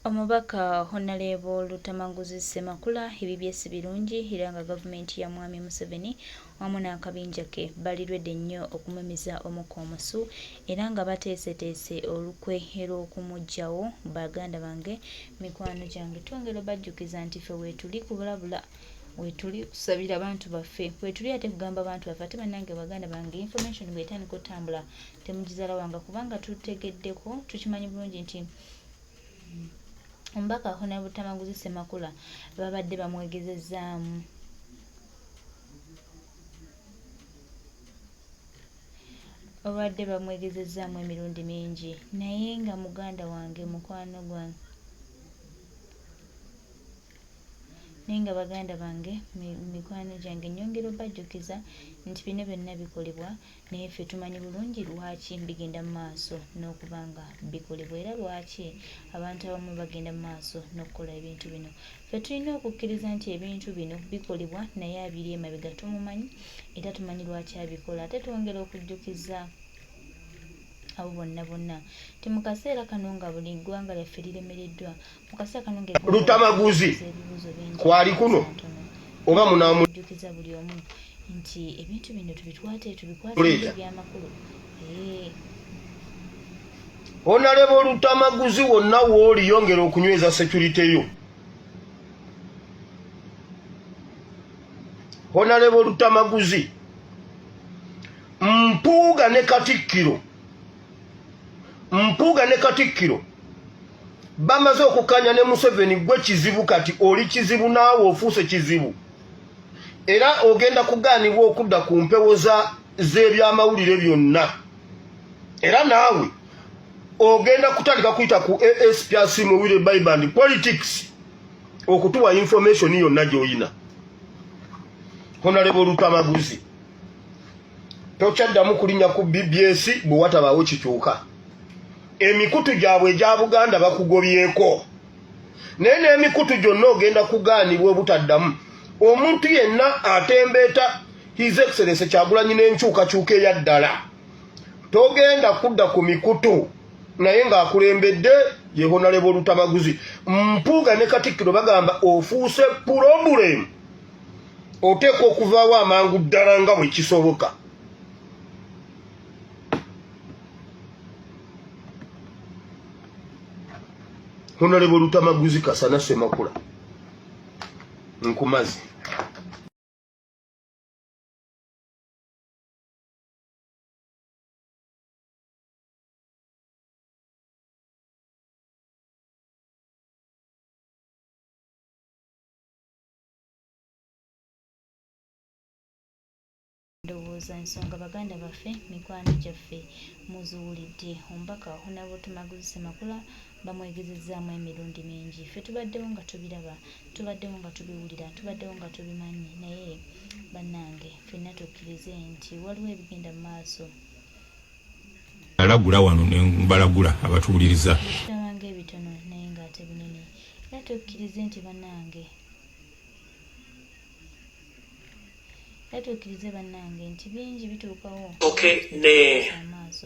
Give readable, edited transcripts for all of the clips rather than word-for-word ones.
Omubaka Honaleebo Lutamaguzi Ssemakula ebibye si birungi era nga gavumenti ya Mwami Museveni wamu n'akabinja ke bali ready nnyo okumummiza omukka omusu era nga bateeseteese olukwe lw'okumuggyawo. Baganda bange, mikwano gyange twongera obajjukiza nti ffe weetuli kulabula, weetuli kusabira bantu baffe, weetuli ate kugamba bantu baffe ate bannange baganda bange information bw'etandika otambula temugizalawanga kubanga tutegeddeko tukimanyi bulungi nti Omubaka Honorable Tamaguzi Ssemakula babadde bamwegezezzaamu. Babadde bamwegezezzaamu emirundi mingi naye nga muganda wange mukwano gwange naye nga baganda bange mikwano gyange nnyongera obajjukiza nti bino byonna bikolebwa Naye ffe tumanyi bulungi lwaki bigenda mu maaso n'okuba nga bikolebwa era lwaki abantu abamu bagenda mu maaso n'okukola ebintu bino. Ffe tulina okukkiriza nti ebintu bino bikolebwa naye abiri emabega tumumanyi era tumanyi lwaki abikola. Ate twongera okujjukiza abo bonna bonna nti mu kaseera kano nga buli ggwanga lyaffe liremereddwa, mu kaseera kano nga Lutamaguzi ebibuuzo bingi kwali kuno ntono oba munamu jjukiza buli omu nti ebintu bino tubikwate tubikwate Leeta. ebyamakulu. Eh. Honalebo Lutamaguzi wonna wooli yongera okunyweza security yo. Honalebo Lutamaguzi Mpuuga ne Katikkiro Mpuuga ne Katikkiro bamaze okukanya ne Museveni gwe kizibu kati oli kizibu naawe ofuuse kizibu era ogenda kugaanibwa okudda ku mpewo z'ebyamawulire byonna era naawe ogenda kutandika kuyita ku ASP Asiimwe Willy Baiband politics okutuwa information yonna gy'olina. Honalebo Lutamaguzi tokyaddamu kulinnya ku BBS bwe watabaawo kikyuka. Emikutu gyabwe egya Buganda bakugobyeko naye n'emikutu gyonna ogenda kugaanibwa obutaddamu. Omuntu yenna atembeeta His Excellency Kyagulanyi n'enkyukakyuka eya ddala togenda kudda ku mikutu naye ng'akulembedde ye Honalebo Lutamaguzi. Mpuuga ne Katikkiro bagamba ofuuse pulobulemu, oteekwa okuvaawo amangu ddala nga bwe kisoboka. Honalebo Lutamaguzi Kasana Ssemakula nkumaze. Ndowooza ensonga baganda baffe, mikwano gyaffe muziwulidde. Omubaka Honarable Tamaguzi Ssemakula bamwegezezzaamu emirundi mingi. Ffe tubaddewo nga tubiraba, tubaddewo nga tubiwulira, tubaddewo nga tubimanyi naye bannange ffenna tukkirize nti waliwo ebigenda mu maaso. Nalagula wano ne mbalagula abatuwuliriza. Tulaba ng'ebitono naye ng'ate binene. Era tukkirize nti bannange. Era tukkirize bannange nti bingi bituukawo Okay, ne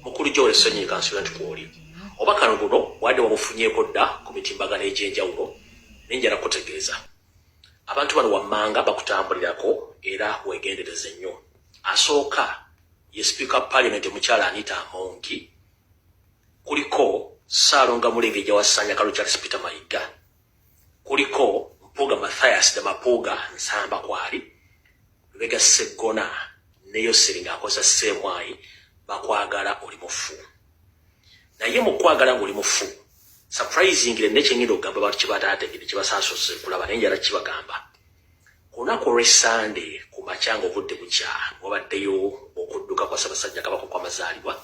mukulu Joel Ssenyonyi kansubira nti kwoli oba kano buno wadde wabufunyeeko dda ku mitimbagano egy'enjawulo naye njala kutegeeza abantu bano wammanga bakutambulirako era weegendereze nnyo. Asooka ye sipiika wa parliament omukyala Anita Amongi, kuliko Ssaalonga Mulengejja wa Ssanya Kalu Charles Peter Mayiga, kuliko Mpuuga Mathias the Mapuuga Nsamba kwali Lubega Sseggona ne Yoseri ng'akozesa Sseemwayi bakwagala oli mufu naye mu kwagala ng'oli mufu surprisingly ne kyengenda okugamba abantu kye bataategedde kye basaasose kulaba naye njala kibagamba ku lunaku olw'essande ku makya ng'obudde bukya wabaddeyo okudduka kwa Ssaabasajja Kabaka okw'amazaalibwa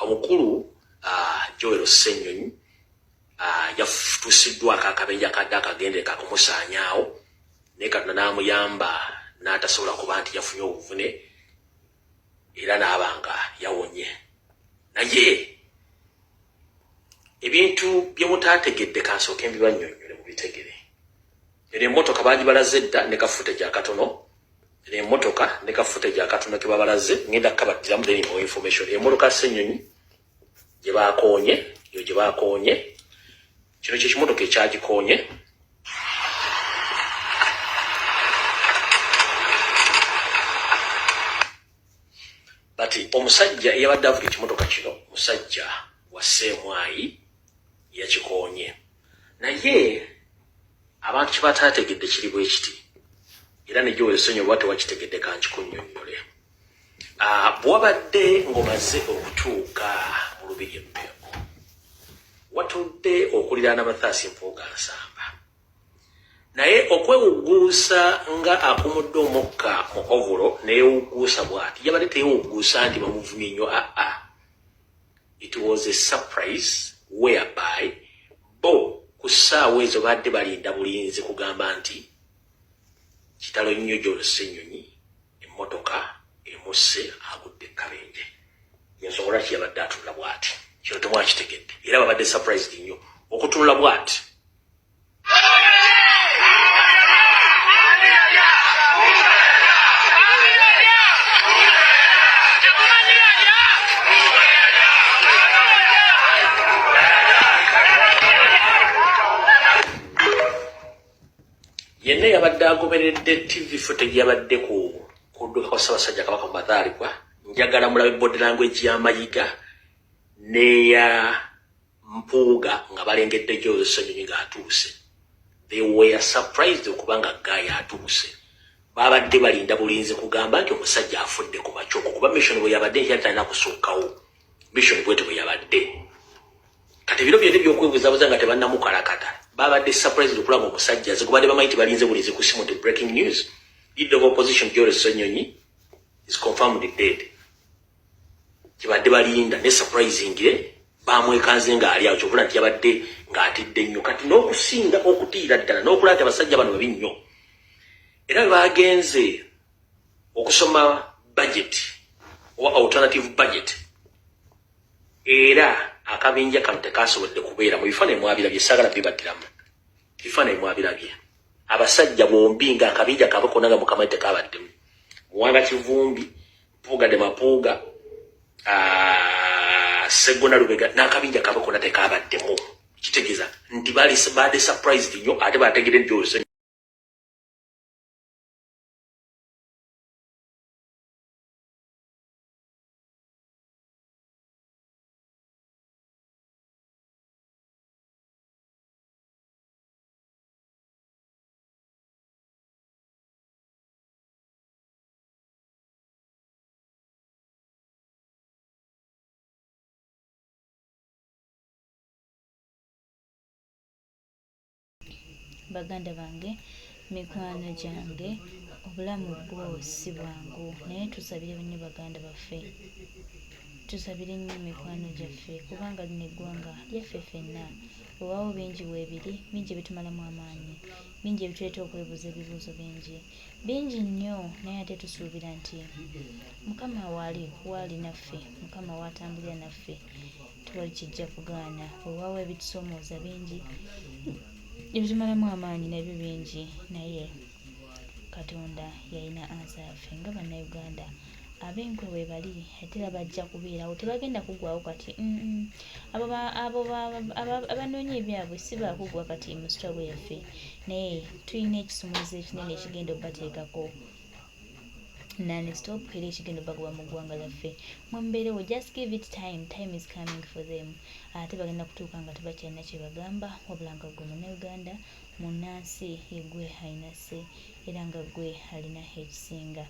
omukulu Joel Ssenyonyi Yatuusiddwako akabenje akadde akagendere ka kumusaanyaawo naye Katonda n'amuyamba n'atasobola kuba nti yafunye obuvune era n'aba nga yawonye. Naye ebintu bye mutaategedde kansooke mbibannyonnyole mubitegere. Eno emmotoka baagibalaze dda ne ka footage akatono. Eno emmotoka ne ka footage akatono ke babalaze ngenda kukabaddiramu then more information. Emmotoka Ssenyonyi gye baakoonye, eyo gye baakoonye. Kino kye kimotoka ekyagikoonye. But omusajja eyabadde avuga ekimotoka kino musajja wa Sseemwayi yakikoonye. Naye abantu kye bataategedde kiri bwe kiti, era ne Joel Ssennyonyi oba tewakitegedde kankikunnyonnyole. Ah, bwewabadde ng'omaze okutuuka mu lubiri e Mmengo, watudde okuliraana Mathias Mpuuga Nsamba. Naye okwewugguusa nga akumudde omukka mu ovulo neyewugguusa bwati, yabadde teyewugguusa nti bamuvumye nnyo aa. It was a surprise whereby bo ku ssaawa ezo baadde balinda bulinzi kugamba nti kitalo nnyo Joel Ssenyonyi emmotoka emusse agudde kabenje. Yensonga lwaki yabadde atunula bwati, kino temwakitegedde era babadde surprised nnyo okutunula bwati. Yenna yabadde agoberedde TV footage yabadde ku kudduka kwa Ssaabasajja Kabaka mu mazaalibwa, njagala mulabe body language ya Mayiga n'eya Mpuuga nga balengedde Joel Ssenyonyi ng'atuuse. They were surprised okuba nga guy atuuse. Babadde balinda bulinzi kugamba nti omusajja afudde ku makya okwo, kuba mission bwe yabadde nti yali talina kusukkawo. Mission bwetyo bwe yabadde. Kati bino byonna ebyokwebuzabuza nga tebannamukalakata, babadde surprised okulaba omusajja aze, kubadde bamanyi nti balinze bulinzi ku simu nti breaking news, leader of opposition Joel Ssenyonyi is confirmed dead. Kibadde balinda ne surprisingly bamwekanze ng'ali awo, kyovula nti yabadde ng'atidde nnyo. Kati n'okusinga okutiira ddala n'okulaba nti abasajja bano babi nnyo, era bwe bagenze okusoma budget oba alternative budget, era akabinja kano tekasobodde kubeera mu bifaananyi mwabirabye, saagala bibaddiramu bifaananyi mwabirabye. Abasajja bombi nga akabinja kaabwe konna nga mukamanyi tekabaddemu. Muwanga Kivumbi, Mpuuga de Mapuuga, Sseggona Lubega n'akabinja kaabwe konna tekabaddemu. Kitegeeza nti baade surprised nnyo ate bategedde nti Joel Baganda bange, mikwano gyange, obulamu bwo si bwangu, naye tusabire nnyo baganda baffe, tusabire nnyo mikwano gyaffe, kubanga lino eggwanga lyaffe ffenna. Weewaawo bingi weebiri, bingi ebitumalamu amaanyi, bingi ebituleeta okwebuuza ebibuuzo bingi, bingi nnyo, naye ate tusuubira nti Mukama waali, waali naffe, Mukama waatambulira naffe, tewali kijja kugaana. Weewaawo ebitusoomooza bingi, ebitumalamu amaanyi nabyo bingi, naye Katonda yalina ansa yaffe nga Bannayuganda. Ab'enkwe weebali ate era bajja kubeerawo, tebagenda kuggwaawo kati. Abo abo abanoonya ebyabwe si baakuggwa kati mu struggle yaffe, naye tulina ekisumuluzo ekinene ekigenda obateekako non stop era ekigenda obagoba mu ggwanga lyaffe. Mwe mubeerewo, just give it time, time is coming for them. Ate bagenda kutuuka nga tebakyalina kye bagamba, wabula nga ggwe Munnayuganda munnansi yeggwe alina sse era nga ggwe alina ekisinga.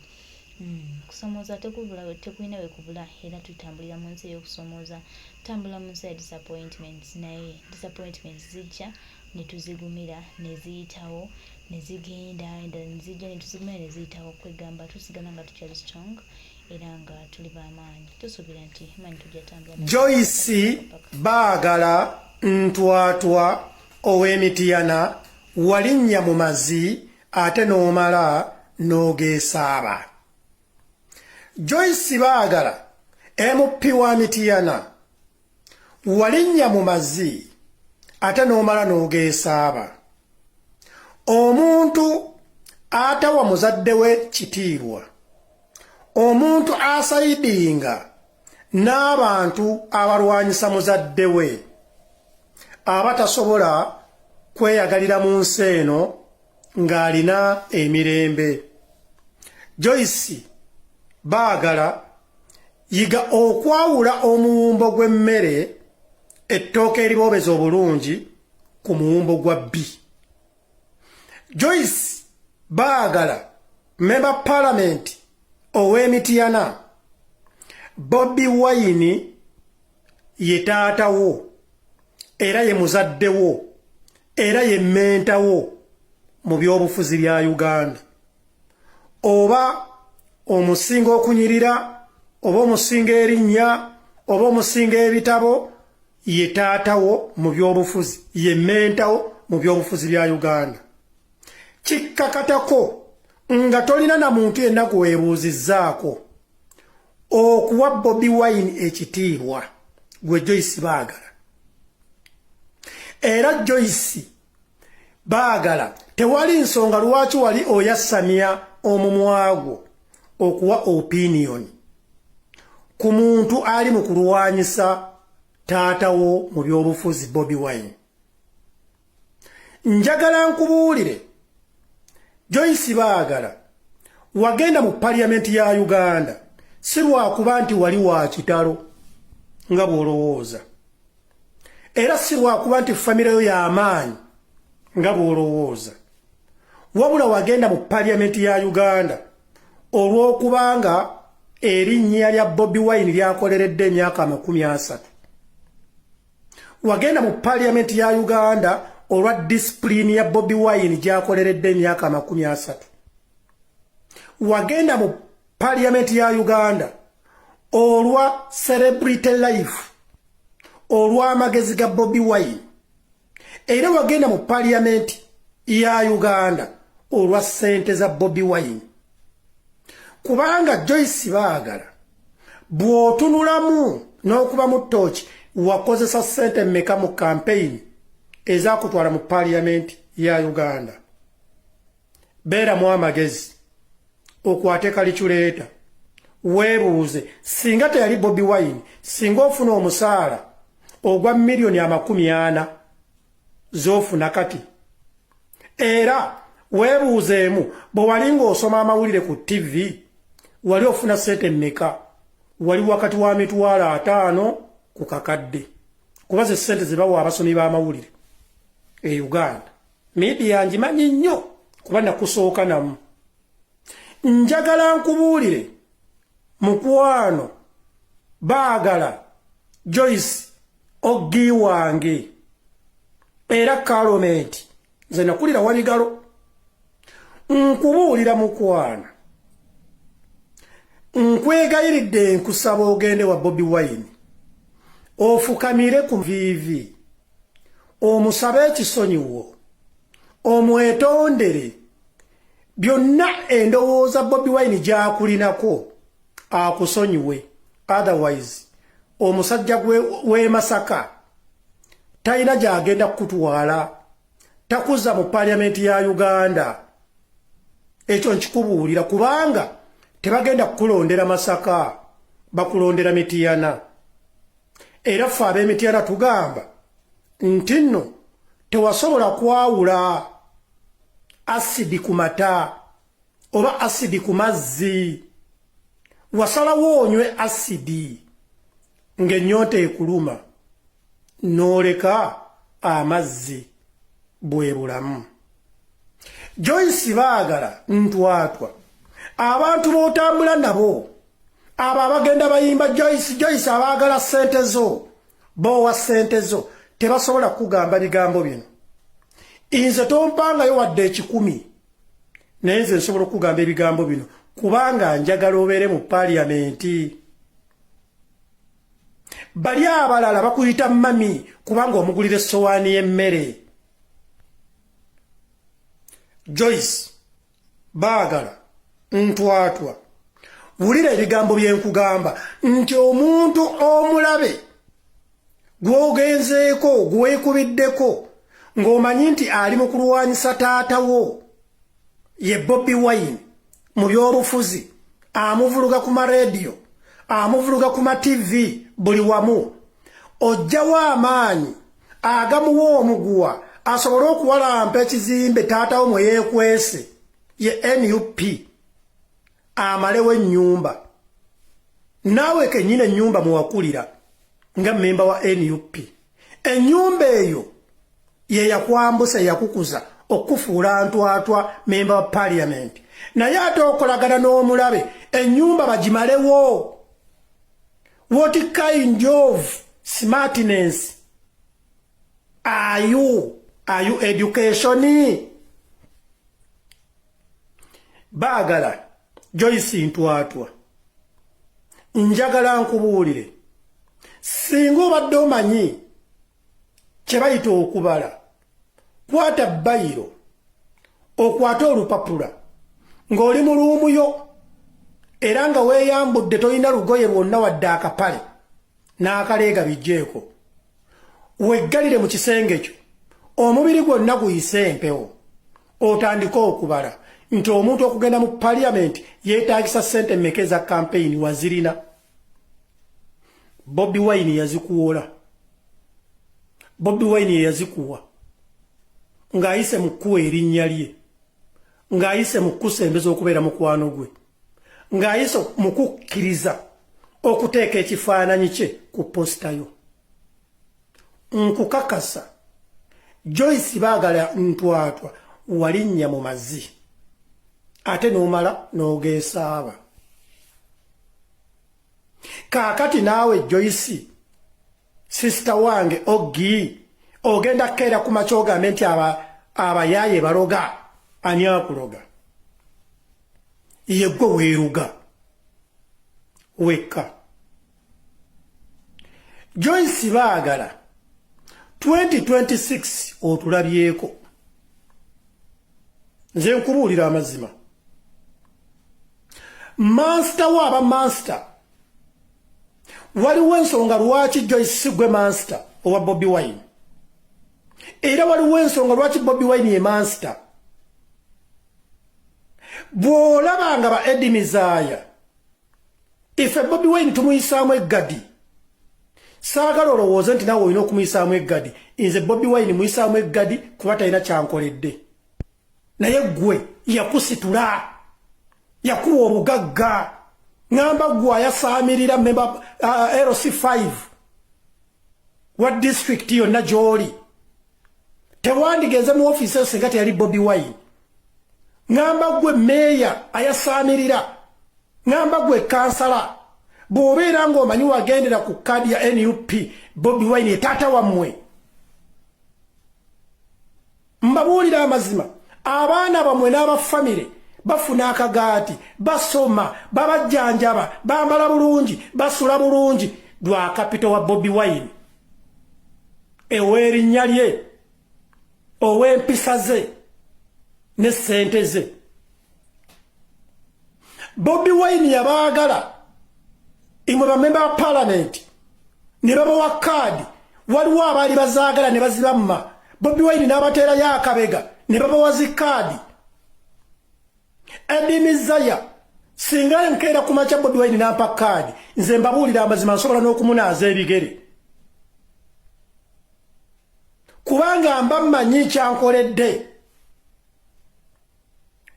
Okusomooza tekubula, tekulina we kubula, era tutambulira mu nsi ey'okusomooza, tutambulira mu nsi ya disappointments, naye disappointments zijja ne tuzigumira ne ziyitawo ne zigenda, endala ne zijja ne tuzigumira ne ziyitawo. Kwegamba tusigala nga tukyali strong era nga tuli b'amaanyi. Tusuubira nti maanyi tujja tambula. Joyce Baagala Ntwatwa ow'e Mityana walinnya mu mazi ate n'omala n'ogeesaaba. Joyce Baagala MP wa Mityana walinnya mu mazi ate n'omala n'ogeesaaba. Omuntu atawa muzadde we kitiibwa, omuntu asayidinga n'abantu abalwanyisa muzadde we, aba tasobola kweyagalira mu nsi eno ng'alina emirembe. Joyce Baagala, yiga okwawula omuwumbo gw'emmere, ettooke eriboobeza obulungi, ku muwumbo gwa bbi. Joyce Baagala, member parliament ow'Emityana, Bobi Wine ye taatawo era ye muzaddewo era ye mentawo mu byobufuzi bya Uganda. Oba omusinga okunyirira, oba omusinga erinnya, oba omusinga ebitabo, ye taatawo mu byobufuzi, ye mentawo mu byobufuzi bya Uganda. Kikkakatako nga tolina na muntu yenna gweweebuuzizzaako okuwa Bobi Wine ekitiibwa, gwe Joyce Baagala. Era Joyce Baagala, tewali nsonga lwaki wali oyasamya omumwa gwo okuwa opinion ku muntu ali mu kulwanyisa taatawo mu byobufuzi, Bobi Wine. Njagala nkubuulire, Joyce Baagala, wagenda mu paliyamenti ya Uganda si lwakuba nti wali wa kitalo nga bw'olowooza, era si lwakuba nti famire yo y'amaanyi nga bw'olowooza, wabula wagenda mu paliyamenti ya Uganda olw'okubanga erinnya lya Bobi Wine lyakoleredde emyaka 30. Wagenda mu paliyamenti ya Uganda olwa disipulini ya Bobi Wine gyakoleredde emyaka 30. Wagenda mu paliyamenti ya Uganda olwa celebrity life, olw'amagezi ga Bobi Wine. Era wagenda mu paliyamenti ya Uganda olwa ssente za Bobi Wine, kubanga Joyce Baagala, bw'otunulamu n'okuba mu ttooki, wakozesa ssente mmeka mu kampeyini ezakutwala mu paliyamenti ya Uganda? Beeramu amagezi, okwate calculator, weebuuze: singa teyali Bobi Wine, singa ofuna omusaala ogwa miliyoni 40 z'ofuna kati? Era weebuuzeemu, bwe wali ng'osoma amawulire ku TV, wali ofuna ssente mmeka? Wali wakati wa 50,000 ku kakadde, kuba ze ssente ze bawa abasomi b'amawulire e Uganda. Media ngimanyi nnyo kuba nakusooka namu. Njagala nkubuulire, mukwano Baagala Joyce, oggi wange era kalomenti, nze nakulira Wabigalo, nkubuulira mukwano, nkwegayiridde, nkusaba ogende wa Bobi Wine, ofukamire ku viivi, omusabe ekisonyiwo, omwetondere byonna endowooza Bobi Wine gyakulinako, akusonyiwe. Otherwise omusajja w'e Masaka talina gy'agenda kukutwala, takuza mu paliyamenti ya Uganda. Ekyo nkikubuulira kubanga tebagenda kukulondera Masaka, bakulondera Mitiyana. Era ffe ab'Emityana tugamba nti nno tewasobola kwawula asidi ku mata oba asidi ku mazzi. Wasalawo onywe asidi ng'ennyonta ekuluma, n'oleka amazzi. Bwe bulamu, Joyce Baagala Ntwatwa. Abantu b'otambula nabo, abo abagenda bayimba "Joyce, Joyce", abaagala ssente zo, boowa ssente zo, tebasobola kugamba bigambo bino. Nze tompangayo wadde 100, naye nze nsobola okugamba ebigambo bino kubanga njagala obeere mu paliyamenti. Bali abalala bakuyita mami kubanga omugulira essowaani y'emmere. Joyce Baagala Ntwatwa, wulira ebigambo bye nkugamba nti omuntu omulabe gw'ogenzeeko, gwekubiddeko ng'omanyi nti ali mu kulwanyisa taatawo ye Bobi Wine mu byobufuzi, amuvuluga ku marediyo, amuvuluga ku ma TV, buli wamu, ojjawo amaanyi. Agamuwa omuguwa asobole okuwalampa ekizimbe taatawo mwe yeekwese ye NUP, amalewo ennyumba. Naawe kennyini ennyumba mwewakulira nga mmemba wa NUP, ennyumba eyo ye yakwambusa, yakukuza okufuula ntwatwa memba wa parliament. Naye ate okolagana n'omulabe, ennyumba bagimalewo. What kind of smartness are you? Are you education? Baagala Joyce Ntwatwa, njagala nkubuulire, singa obadde omanyi kye bayita okubala, kwata biro okwate olupapula ng'oli mu room yo era nga weeyambudde, tolina lugoye lwonna wadde akapale n'akaleega bijjeeko, weggalire mu kisenge kyo, omubiri gwonna guyise empewo, otandike okubala nti omuntu okugenda mu paliyamenti yeetagisa ssente mmeka eza kampeyini. Wazirina? Bobi Wine yazikuwola. Bobi Wine ye yazikuwa ng'ayise mu kkuwa erinnya lye, ng'ayise mu kukusembeza okubeera mukwano gwe, ng'ayise mu kukkiriza okuteeka ekifaananyi kye ku poster yo. Nkukakasa, Joyce Baagala Ntwatwa, walinnya mu mazzi ate n'omala n'ogeesaaba. Kaakati naawe Joyce, sister wange oggi, ogenda kukeera ku makya ogambe nti abayaaye baloga. Ani akuloga? Ye gwe weeruga wekka. Joyce Baagala, 2026 otulabyeko. Nze nkubuulira amazima, mansita wo aba mansita, waliwo ensonga lwaki Joyce si gwe mansita owa Bobi Wine, era waliwo ensonga lwaki Bobi Wine ye mansita. Bw'olaba nga ba Eddie Mizaya, ife Bobi Wine tumuyisaamu eggadi. Saagala olowooze nti naawe olina okumuyisaamu eggadi. Nze Bobi Wine muyisaamu eggadi kuba talina kyankoledde, naye ggwe yakusitula, yakuwa obugagga. Ŋŋamba ggwe ayasaamirira memba LC5 wa district yonna gy'oli, tewandigenze mu ofiisi eyo singa teyali Bobi Wine. Ŋŋamba ggwe meeya ayasaamirira, ŋŋamba ggwe kansala, bw'obeera ng'omanyi wagendera ku kaadi ya NUP, Bobi Wine etaata wammwe. Mbabuulira amazima, abaana bammwe n'abafamire bafuna akagaati, basoma, babajjanjaba, bambala bulungi, basula bulungi lwa capital wa Bobi Wine, ew'erinnya lye, ow'empisa ze ne ssente ze. Bobi Wine yabaagala imwe bamemba ba palamenti ne babawa kaadi. Waliwo abaali bazaagala ne bazibamma, Bobi Wine n'abateerayo akabega ne babawa zikaadi. Eddie Mizaya, singa nkeera ku makya Bobi Wine n'ampa kaadi, nze mbabuulira amazima, nsobola n'okumunaaza ebigere, kubanga mba mmanyi kyankoledde.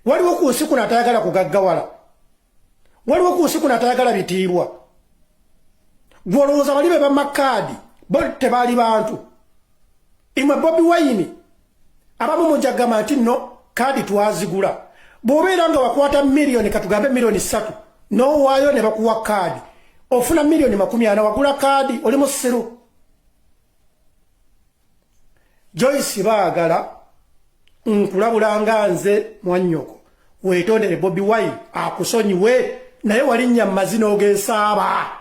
Waliwo ku nsi kuno atayagala kugaggawala? Waliwo ku nsi kuno atayagala bitiibwa? Gwolowooza bali be bamma kaadi bo tebaali bantu? Imwe Bobi Wine abamu mujagamba nti nno kaadi twazigula. Bw'obeera nga wakwata miliyoni, katugambe miliyoni 3, n'owaayo ne bakuwa kaadi, ofuna miliyoni 40. Wagula kaadi? Oli musiru. Joyce Baagala, nkulabula nga nze mwannyoko, weetondere Bobi Wine akusonyiwe, naye walinnya mu mazina ogeesaaba.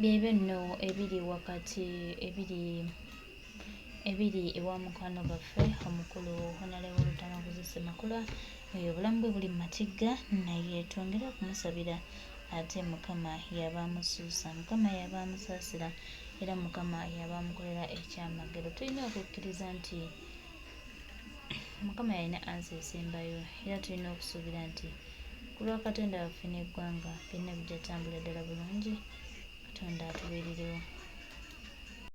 Byebyo nno ebiri wakati ebiri ebiri ewa mukwano gwaffe omukulu Honalebo Lutamaguzi Ssemakula oyo obulamu bwe buli mu matigga naye twongere okumusabira ate Mukama yaba amusuusa Mukama yaba amusaasira era Mukama yaba amukolera ekyamagero. Tulina okukkiriza nti Mukama yalina ansa esembayo era tulina okusuubira nti ku lwa Katonda waffe n'eggwanga byonna bijja tambulira ddala bulungi. Katonda atubeererewo.